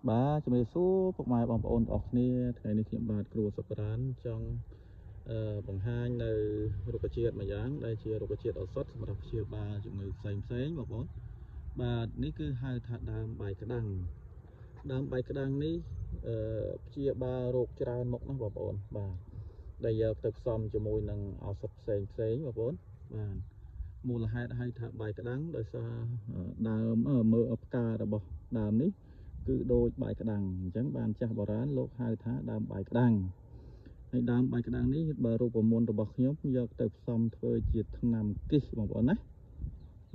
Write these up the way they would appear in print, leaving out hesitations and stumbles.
បាទជំរាបសួរពុកម៉ែបងប្អូនទាំងអស់គ្នាថ្ងៃនេះខ្ញុំបាទគ្រូសុប្រានចង់បង្ហាញនៅរុក្ខជាតិមួយយ៉ាងដែលជារុក្ខជាតិឱសថសម្រាប់ព្យាបាលជំងឺផ្សេងផ្សេងបងប្អូនបាទនេះគឺហៅថាដើមបាយក្តាំងដើមបាយក្តាំងនេះព្យាបាលរោគច្រើនមុខណាស់បងប្អូនបាទដែលយកទៅផ្សំជាមួយនឹងឱសថផ្សេងផ្សេងបងប្អូនបាទមូលហេតុហៅថាបាយក្តាំងដោយសារដើមមើលផ្ការបស់ដើមនេះគឺដូចបាយក្តាំងអញ្ចឹងបានចាស់បុរាណលោកហៅថាដើមបាយក្តាំងហើយដើមបាយក្តាំងនេះបើរូបមន្តរបស់ខ្ញុំយកទៅផ្សំធ្វើជាថ្នាំគិសបងប្អូនណា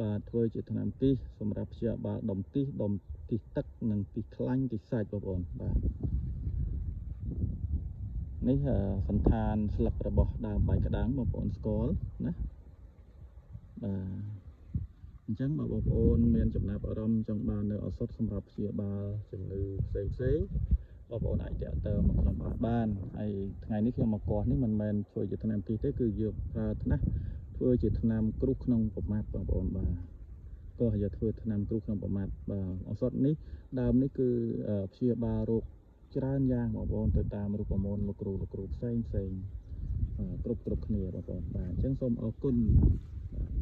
បាទធ្វើជាថ្នាំគិសសម្រាប់ព្យាបាលដុំគិសដុំគិសទឹកនិងគិសខ្លាញ់គិសសាច់បងប្អូនបាទនេះសន្តានស្លឹករបស់ដើមបាយក្តាំងបងប្អូនស្គាល់ណាបាទអញ្ចឹងបើបងប្អូនមានចំណាប់អារម្មណ៍ចង់បាននៅឱសថសម្រាប់ព្យាបាលជំងឺផ្សេងផ្សេងបងប្អូនអាចតាក់ទងមកខ្ញុំបានហើយថ្ងៃនេះខ្ញុំមកកោះនេះមិនមែនធ្វើជាថ្នាំគិសទេគឺយកប្រើថ្នាំធ្វើជាថ្នាំគ្រោះក្នុងប្រមាត់បងប្អូនបាទក៏យកធ្វើថ្នាំគ្រោះក្នុងប្រមាត់បាទឱសថនេះដើមនេះគឺព្យាបាលរោគច្រើនយ៉ាងបងប្អូនទៅតាមរូបមន្តលោកគ្រូលោកគ្រូផ្សេងផ្សេងគ្រប់គ្រប់គ្នាបងប្អូនបាទអញ្ចឹងសូមអរគុណបាទ